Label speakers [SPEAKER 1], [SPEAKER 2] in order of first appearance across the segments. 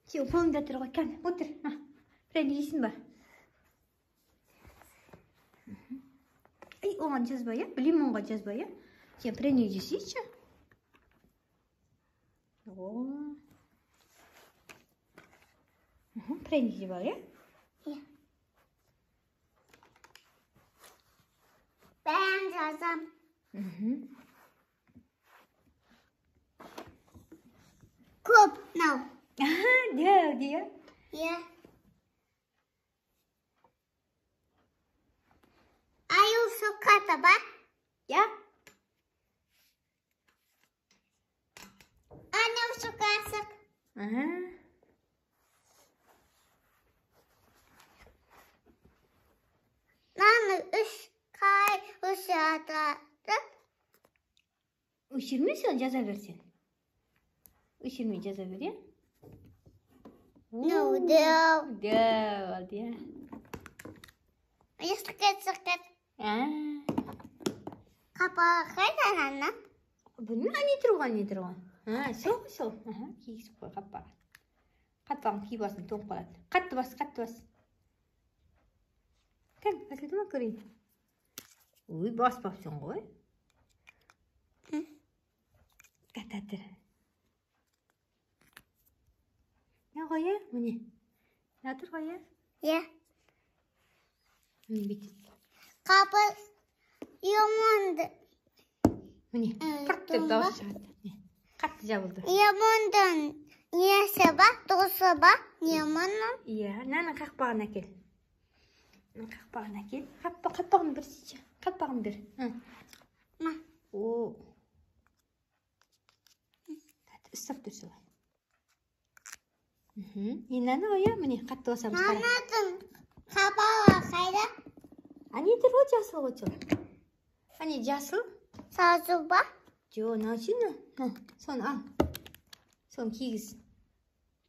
[SPEAKER 1] Сен қолыңда тұр ғой, кәне, отыр. Пряник жейсің ба? Ай, оған жазба, иә? Лимонға жазба, иә? Сен пряник жесейші. О. Пряник жеп ал, иә?
[SPEAKER 2] Иә. Бәрін жазам. Көп мынау.
[SPEAKER 1] Дәу де, иә?
[SPEAKER 2] Иә. Аю соққаты ба?
[SPEAKER 1] Иә.
[SPEAKER 2] Анау соқасық. Мынаны үш қай өшіреді?
[SPEAKER 1] Өшірме сен, жаза бер сен. Өшірмей жаза бер, иә?
[SPEAKER 2] Мынау дәу.
[SPEAKER 1] Дәу алды, иә?
[SPEAKER 2] Соққат, соққат. Қапағы қайда ананы?
[SPEAKER 1] Білмеймін, не тұр ғой, не тұр ғой. Сол, сол. Кигізіп қой қаппағын. Қаппағын киіп алсаң тоңып қалады. Қатты бас, қатты бас. Кән, басылды ма көрейін? Ой, баспапсың ғой. Қата тұр. Не ғой, иә? Міне. Мына тұр ғой, иә?
[SPEAKER 2] Иә.
[SPEAKER 1] Міне бүйтіп.
[SPEAKER 2] Қапы яманды.
[SPEAKER 1] Міне, пырт деп дауыс шығады. Қатты жабылды.
[SPEAKER 2] Ямандан несі ба, досы ба, яманның?
[SPEAKER 1] Иә, мынаның қақпағын әкел. Қақпағын әкел. Қақпағын бер сөйтші. Қақпағын бер.
[SPEAKER 2] Ма.
[SPEAKER 1] О. Ұстап тұр солай. Енді мынаны ғой, иә, міне қатты басамыз.
[SPEAKER 2] Мынаның қабағы қайда?
[SPEAKER 1] Әне тұр ғой, жасыл ғой сол. Әне жасыл.
[SPEAKER 2] Сазу ба?
[SPEAKER 1] Жоқ, мынау ше, мынау. Соны ал. Соны кигіз.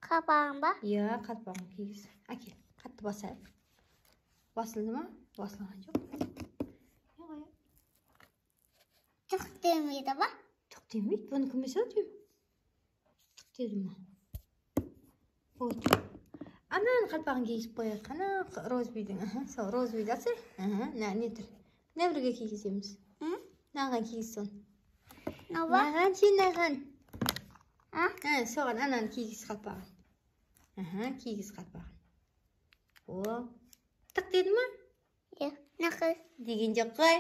[SPEAKER 2] Қабағын ба?
[SPEAKER 1] Иә, қабағын кигіз. Әкел, қатты басайық. Басылды ма? Басылған жоқ. Не ғой?
[SPEAKER 2] Түк демейді ба?
[SPEAKER 1] Түк демейді. Бұны кім жасады деймін? Түк деді ма? Ой. Ананың қалпағын кигізіп қояйық. Ана розбидің. Сол розбиді алсай. Мына не тұр? Мына бірге кигіземіз. Мынаған кигіз соны.
[SPEAKER 2] Мынау ба?
[SPEAKER 1] Мынаған ше, мынаған.
[SPEAKER 2] А?
[SPEAKER 1] Соған ананы кигіз қалпағын. Кигіз қалпағын. О. Тық деді ма?
[SPEAKER 2] Иә, нақы.
[SPEAKER 1] Деген жоқ қой.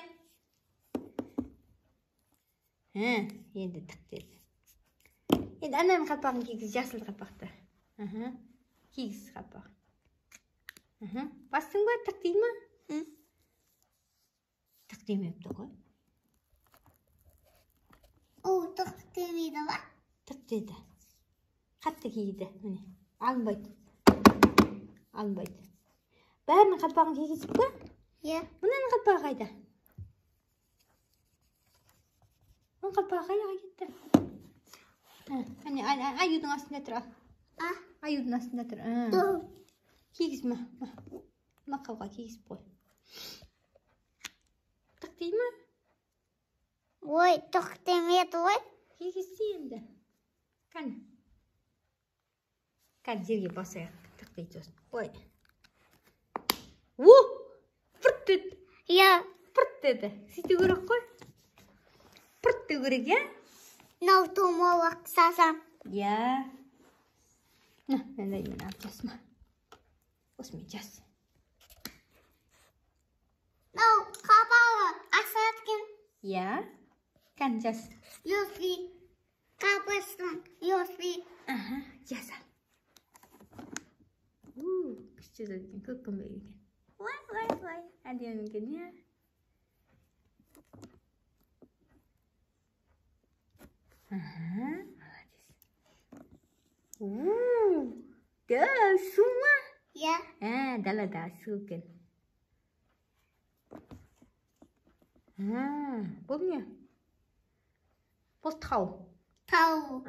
[SPEAKER 1] Енді тық деді. Енді ананың қалпағын кигіз, жасыл қалпақты. Кигіз қалпағын. Бастың ба? Тық дейді ма? Тық демепті ғой.
[SPEAKER 2] О, тық демейді ба?
[SPEAKER 1] Тық деді. Қатты киді. Міне, алынбайды. Алынбайды. Бәрінің қалпағын кигізіп па?
[SPEAKER 2] Иә.
[SPEAKER 1] Мынаның қалпағы қайда? Оның қалпағы қайда кетті? Әне, аюдың астында тұр.
[SPEAKER 2] А?
[SPEAKER 1] Аюдың астында тұр. Кигіз ма? Мақауға кигізіп қой. Тық дей ма?
[SPEAKER 2] Ой, тық демеді ғой.
[SPEAKER 1] Кигізсе енді. Кәні. Кәні жерге басайық. Тық дейді сосын. Ой. О! Пырт деді.
[SPEAKER 2] Иә.
[SPEAKER 1] Пырт деді. Сөйту керек қой. Пырт деу керек, иә?
[SPEAKER 2] Мынау домалақ сазам.
[SPEAKER 1] Иә. Мынандай мен алып жасыма. Осымен жас.
[SPEAKER 2] Мынау қабағы асады екен.
[SPEAKER 1] Иә. Кәні жас.
[SPEAKER 2] Йоси. Қабыстың. Йоси.
[SPEAKER 1] Жас ал. Күшті жазады екен, көк көмбек екен. Ой, ой, ой, әдемі екен, иә? Молодец. Да, су ма?
[SPEAKER 2] Иә.
[SPEAKER 1] Далада су екен. Бұл не? Бұл тау.
[SPEAKER 2] Тау.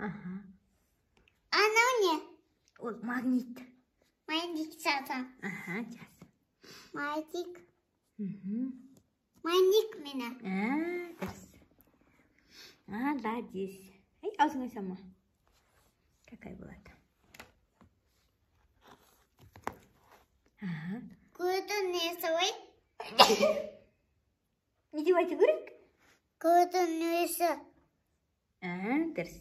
[SPEAKER 2] Анау не?
[SPEAKER 1] Ол магнит.
[SPEAKER 2] Магнит жазам.
[SPEAKER 1] Жаз.
[SPEAKER 2] Магнит. Магнит мені.
[SPEAKER 1] Дұрыс. Молодец. Ай, аузыңа салма. Какай болады. айту керек? Не деп айту керек?
[SPEAKER 2] Көздің өзі.
[SPEAKER 1] Дұрыс.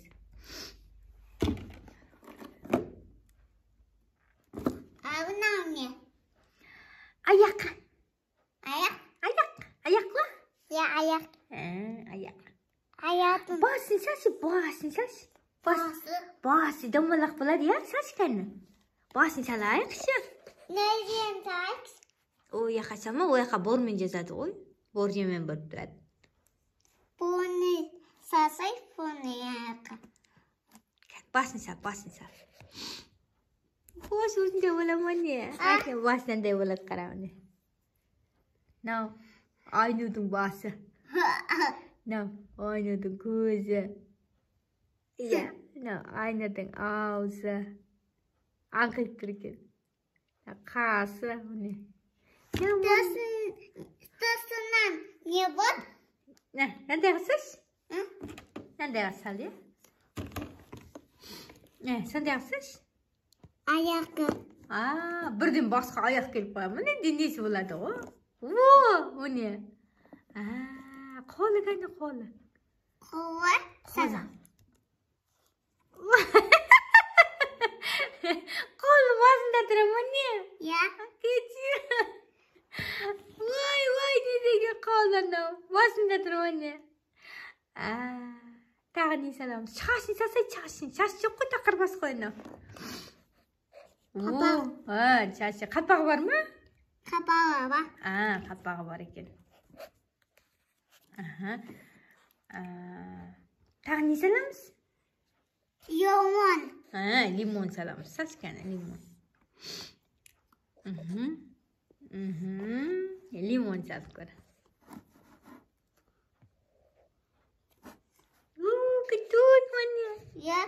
[SPEAKER 2] А мынау не?
[SPEAKER 1] Аяқ.
[SPEAKER 2] Аяқ?
[SPEAKER 1] Аяқ. Аяқ қой?
[SPEAKER 2] Иә, аяқ.
[SPEAKER 1] Аяқ.
[SPEAKER 2] Аяқтың.
[SPEAKER 1] Басын салшы, басын салшы.
[SPEAKER 2] Басы.
[SPEAKER 1] Басы домалақ болады, иә? Салшы кәні. Басын салайықшы.
[SPEAKER 2] Неден салайықшы?
[SPEAKER 1] О жаққа салма, о жаққа бормен жазады ғой. Боржемен бұрып тұрады.
[SPEAKER 2] Бұны салсай, бұны аяққа.
[SPEAKER 1] Басын сал, басын сал. Бас өзінде бола ма не? Бас мынандай болады, қара міне. Мынау Айнұрдың басы. Мынау Айнұрдың көзі. Иә, мынау Айнұрдың аузы. Аңқиып тұр екен. Қасы, міне.
[SPEAKER 2] Тосынан не болады?
[SPEAKER 1] Мынандай қылсайшы. Мынандай қылып сал, иә? Сондай қылсайшы.
[SPEAKER 2] Аяғы.
[SPEAKER 1] Бірден басқа аяқ келіп қоямын. Міне денесі болады ғой. О, міне. Қолы кәне, қолы.
[SPEAKER 2] Қолы?
[SPEAKER 1] Қолы. Қолы басында тұр ма не?
[SPEAKER 2] Иә.
[SPEAKER 1] Кетші. Ой, ой, не деген қол анау. Басында тұр ма не? Тағы не саламыз? Шашын салсай, шашын. Шаш жоқ қой, тақыр бас қой анау.
[SPEAKER 2] Қапақ.
[SPEAKER 1] Шашы. Қапағы бар ма?
[SPEAKER 2] Қапағы бар.
[SPEAKER 1] Қапағы бар екен. Тағы не саламыз?
[SPEAKER 2] Лимон.
[SPEAKER 1] Лимон саламыз. Салшы кәне, лимон. Лимон салып көр. Күтіп міне.
[SPEAKER 2] Иә.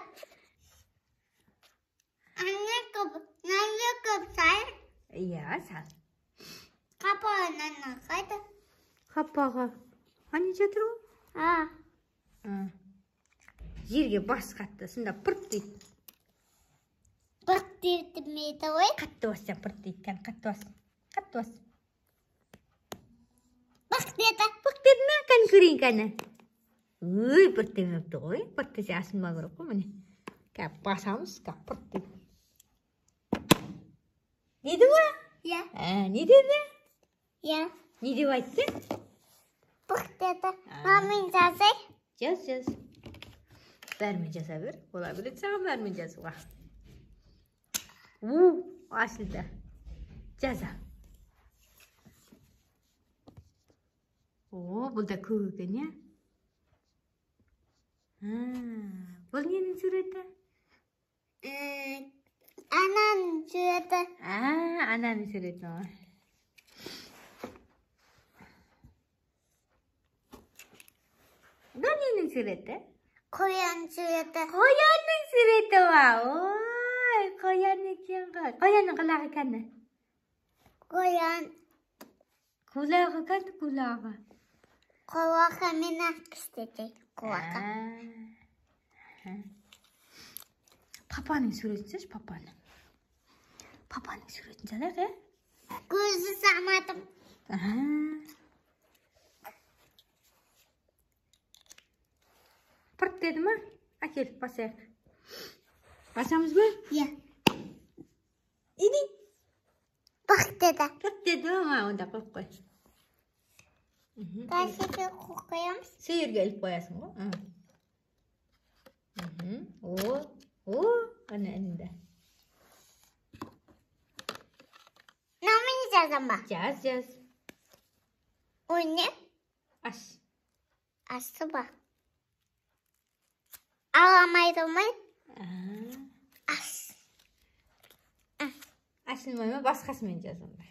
[SPEAKER 2] Ана көп сал.
[SPEAKER 1] Иә, сал.
[SPEAKER 2] Қапағы нана қайда?
[SPEAKER 1] Қапағы. Ане жатыр ғой? Жерге бас қатты, сонда пырт дейді.
[SPEAKER 2] Пырт демейді ғой?
[SPEAKER 1] Қатты бассаң пырт дейді, кәне, қатты бас. Қатты бас.
[SPEAKER 2] Пырт деді.
[SPEAKER 1] Пырт деді ме? Кәне көрейін, кәне. Өй, пырт демепті ғой. Пырт десе асынбау керек қой, міне. Кәне басамыз, кәне пырт дейді. Деді ма?
[SPEAKER 2] Иә.
[SPEAKER 1] Не деді?
[SPEAKER 2] Иә.
[SPEAKER 1] Не деп айтты?
[SPEAKER 2] Пырт деді. Мамин жазай?
[SPEAKER 1] Жаз, жаз. Бәрімен жаза бер. Бола береді саған бәрімен жазуға. Ашылды. Жаза. О, бұл да көк екен, иә? Бұл ненің суреті?
[SPEAKER 2] Ананың суреті.
[SPEAKER 1] Ананың суреті ма? Бұл ненің суреті?
[SPEAKER 2] Қоян суреті.
[SPEAKER 1] Қоянның суреті ма? Ой, қоян екен ғой. Қоянның құлағы кәні?
[SPEAKER 2] Қоян.
[SPEAKER 1] Құлағы кәні, құлағы?
[SPEAKER 2] Құлағы мен істеді. Құлағы.
[SPEAKER 1] Папаның суретін салшы, папаны. Папаның суретін салайық, ә?
[SPEAKER 2] Көзі салмадым.
[SPEAKER 1] Пырт деді ма? Әкел, басайық. Басамыз ба?
[SPEAKER 2] Иә.
[SPEAKER 1] Иди.
[SPEAKER 2] Пырт деді.
[SPEAKER 1] Пырт деді ма? Онда қойып қой.
[SPEAKER 2] Қай жерге қойып қоямыз?
[SPEAKER 1] Сол жерге іліп қоясың ғой. О, ана інді.
[SPEAKER 2] Мынаумен жазам ба?
[SPEAKER 1] Жаз, жаз.
[SPEAKER 2] О не?
[SPEAKER 1] Аш.
[SPEAKER 2] Ашты ба? Аламайды ма? Аш.
[SPEAKER 1] Ашылмай ма? Басқасымен жаз онда.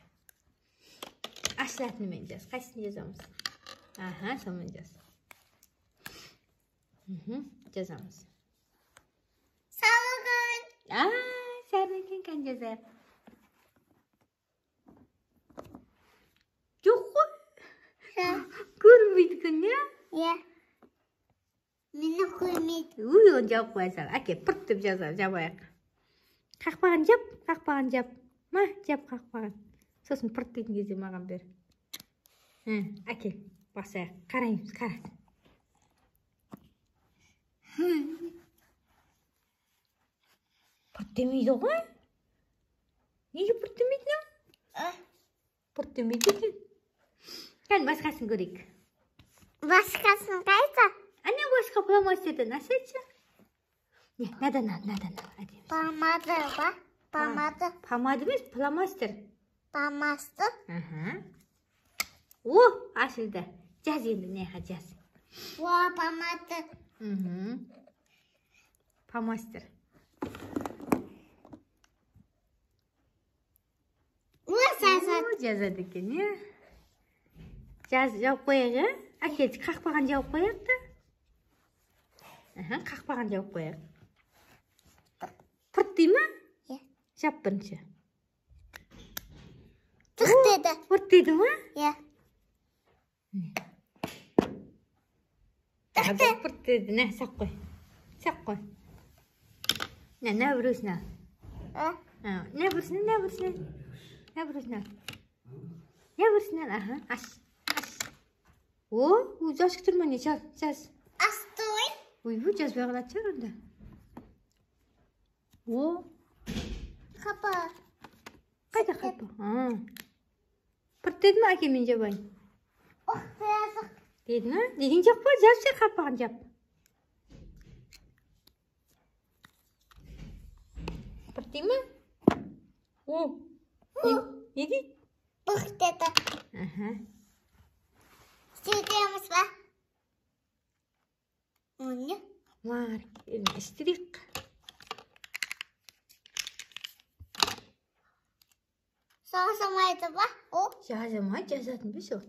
[SPEAKER 1] Ашылатынымен жаз. Қайсысын жазамыз? Сонымен жаз. Жазамыз.
[SPEAKER 2] Сары екен.
[SPEAKER 1] Сары екен, кәне жазайық. Жоқ қой. Көрінбейді екен, иә?
[SPEAKER 2] Иә. Мені көрмейді.
[SPEAKER 1] Өй, оны жауып қоя сал. Әке, пырт деп жаза, жабайық. Қақпағын жап, қақпағын жап. Ма, жап қақпағын. Сосын пырт дейтін кезде маған бер. Әкел, басайық, қараймыз, қара. Пырт демейді ғой. Неге пырт демейді мынау? Пырт демейді екен. Кәне, басқасын көрейік.
[SPEAKER 2] Басқасын қайда?
[SPEAKER 1] Әне, басқа фломастерден ашайыншы. Не, мынадан ал, мынадан ал. Әдемі.
[SPEAKER 2] Помада ба? Помада.
[SPEAKER 1] Помада емес, фломастер.
[SPEAKER 2] Помастер?
[SPEAKER 1] Аха. О, ашылды. Жаз енді, мына жаз.
[SPEAKER 2] О, помада.
[SPEAKER 1] Фломастер.
[SPEAKER 2] О, жазады.
[SPEAKER 1] Жазады екен, иә. Жаз, жауып қояйық, иә? Әкел, қақпағын жауып қояйық та. Аха, қақпағын жауып қояйық. Пырт дей ма?
[SPEAKER 2] Иә.
[SPEAKER 1] Жап бірінші.
[SPEAKER 2] Тық деді.
[SPEAKER 1] Пырт деді ма?
[SPEAKER 2] Иә. Тық деді.
[SPEAKER 1] Пырт деді. Нә, сақ қой. Сақ қой. Нә, нә біреусін ал. Нә біреусін, нә біреусін. Нә біреусін ал. Нә біреусін ал, аха, аш. Аш. О, өзі ашық тұр ма не? Жаз, жаз.
[SPEAKER 2] Ашты ғой.
[SPEAKER 1] Ойбай, жазбай қалатын шығар онда. О.
[SPEAKER 2] Қапа.
[SPEAKER 1] Қайда қапа? Пырт деді ма, әке, мен жабайын?
[SPEAKER 2] Ох, жазық.
[SPEAKER 1] Деді ма? Деген жоқ па? Жапшы, қапағын жап. Пырт дей ма? О. Не дейді?
[SPEAKER 2] Пырт деді.
[SPEAKER 1] Аха.
[SPEAKER 2] Сөйтеміз ба? Оны?
[SPEAKER 1] Мар, істірейік.
[SPEAKER 2] Жазамайды ба? О?
[SPEAKER 1] Жазамайды, жазатын ба сол?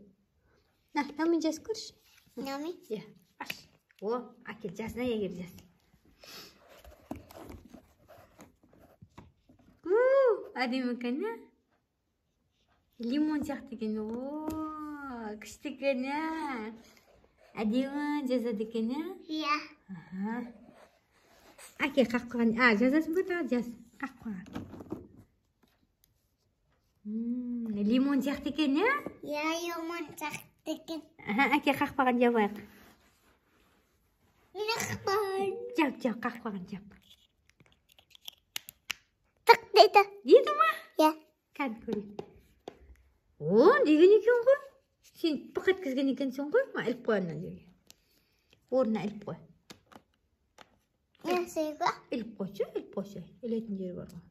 [SPEAKER 1] На, мынамен жазып көрші.
[SPEAKER 2] Мынамен?
[SPEAKER 1] Иә, аш. О, әкел, жаз, на егер жаз. У, әдемі екен, ә? Лимон сияқты екен. О, күшті екен, ә? Әдемі жазады екен, ә?
[SPEAKER 2] Иә.
[SPEAKER 1] Аха. Әке, қақ қойған. А, жазасың ба тағы? Жаз. Қақ қойған. Лимон сияқты екен, ә?
[SPEAKER 2] Иә, лимон сияқты екен.
[SPEAKER 1] Аха, әке, қақпағын жабайық.
[SPEAKER 2] Мен қақпағын.
[SPEAKER 1] Жап, жап, қақпағын жап.
[SPEAKER 2] Тық деді.
[SPEAKER 1] Деді ма?
[SPEAKER 2] Иә.
[SPEAKER 1] Кән көрейік. О, деген екен ғой. Сен пық еткізген екенсің ғой. Ма, іліп қой ана жерге. Орнына іліп қой.
[SPEAKER 2] Нәрсеге?
[SPEAKER 1] Іліп қойшы, іліп қойшы. Ілетін жері бар ғой.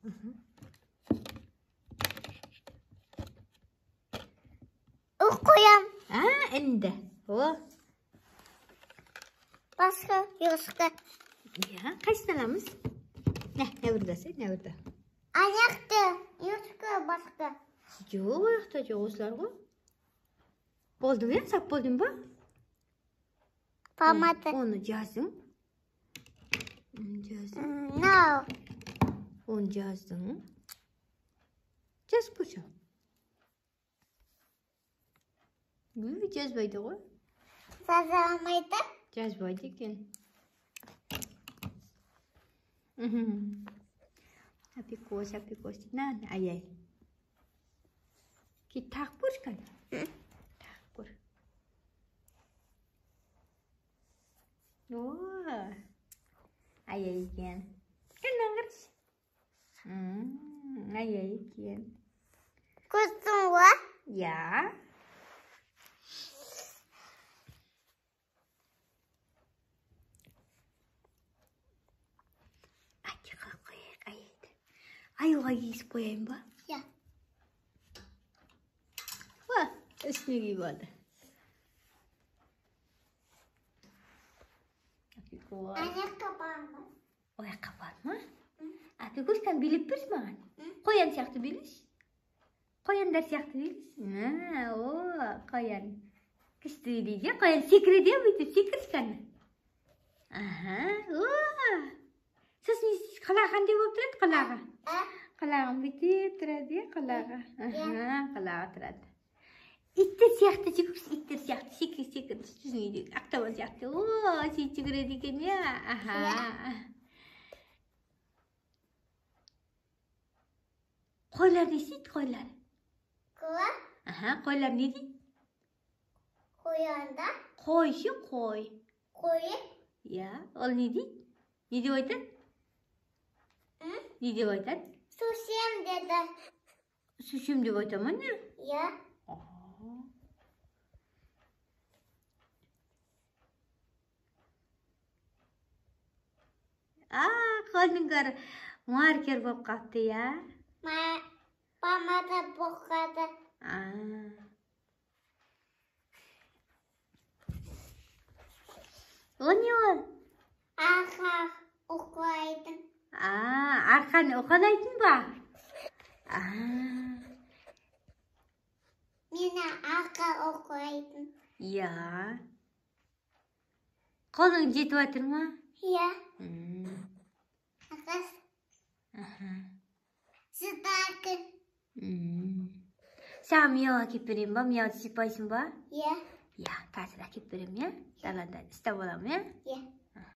[SPEAKER 2] Іліп қоям.
[SPEAKER 1] А, ілінді. О.
[SPEAKER 2] Басқа, басқа.
[SPEAKER 1] Иә, қайсысын аламыз? Нә, нә бірді алсай, нә бірді.
[SPEAKER 2] Аяқты, юшка, басқа.
[SPEAKER 1] Жоқ, аяқта жоқ, осылар ғой. Болды ма, сап болдың ба?
[SPEAKER 2] Помада.
[SPEAKER 1] Оны жаздың. Жаздың.
[SPEAKER 2] Мынау.
[SPEAKER 1] Оны жаздың. Жазып көрші. Жазбайды ғой.
[SPEAKER 2] Жаза алмайды?
[SPEAKER 1] Жазбайды екен. Апикос, апикос. На, ай-ай. Ки тағып көрші кәне. Тағып көр. О, ай-ай екен. Кәне қарашы. Ай-ай екен.
[SPEAKER 2] Көрдің ғой?
[SPEAKER 1] Иә. Аюға кигізіп қояйын ба?
[SPEAKER 2] Иә.
[SPEAKER 1] Уа, үстіне киіп алды.
[SPEAKER 2] Аяққа бар ма?
[SPEAKER 1] Аяққа бар ма? Апикос, кәне билеп берші маған. Қоян сияқты билеші. Қояндар сияқты билеші. О, қоян. Күшті билейді, қоян секіреді, бүйтіп секірші кәне. Аха, о. Сосын не істейсіз? Құлағы қандай болып тұрады, құлағы? Құлағын бүйтіп тұрады, иә, құлағы. Аха, құлағы тұрады. Иттер сияқты жүгірші, иттер сияқты секір, секір, жүзің үйдегі ақтабан сияқты. О, сөйтіп жүгіреді екен, иә. Аха. Қойлар не істейді, қойлар?
[SPEAKER 2] Қойлар?
[SPEAKER 1] Аха, қойлар не дейді?
[SPEAKER 2] Қоянда.
[SPEAKER 1] Қой ше, қой.
[SPEAKER 2] Қой.
[SPEAKER 1] Иә, ол не дейді? Не деп айтады? Не деп айтады?
[SPEAKER 2] Сусем деді.
[SPEAKER 1] Сусем деп айта ма не?
[SPEAKER 2] Иә.
[SPEAKER 1] А, қолың көр, маркер болып қалыпты, иә?
[SPEAKER 2] Помада болып қалды.
[SPEAKER 1] Ол не ол?
[SPEAKER 2] Арқа уқалайтын.
[SPEAKER 1] Арқаны уқалайтын ба?
[SPEAKER 2] Мені арқа уқалайтын.
[SPEAKER 1] Иә. Қолың жетіп жатыр ма?
[SPEAKER 2] Иә. Ағас. Сыдақы.
[SPEAKER 1] Саған мияу әкеп берейін ба? Мияуды сипайсың ба?
[SPEAKER 2] Иә.
[SPEAKER 1] Иә, қазір әкеп беремін, иә? Далада ұстап аламын, иә?
[SPEAKER 2] Иә.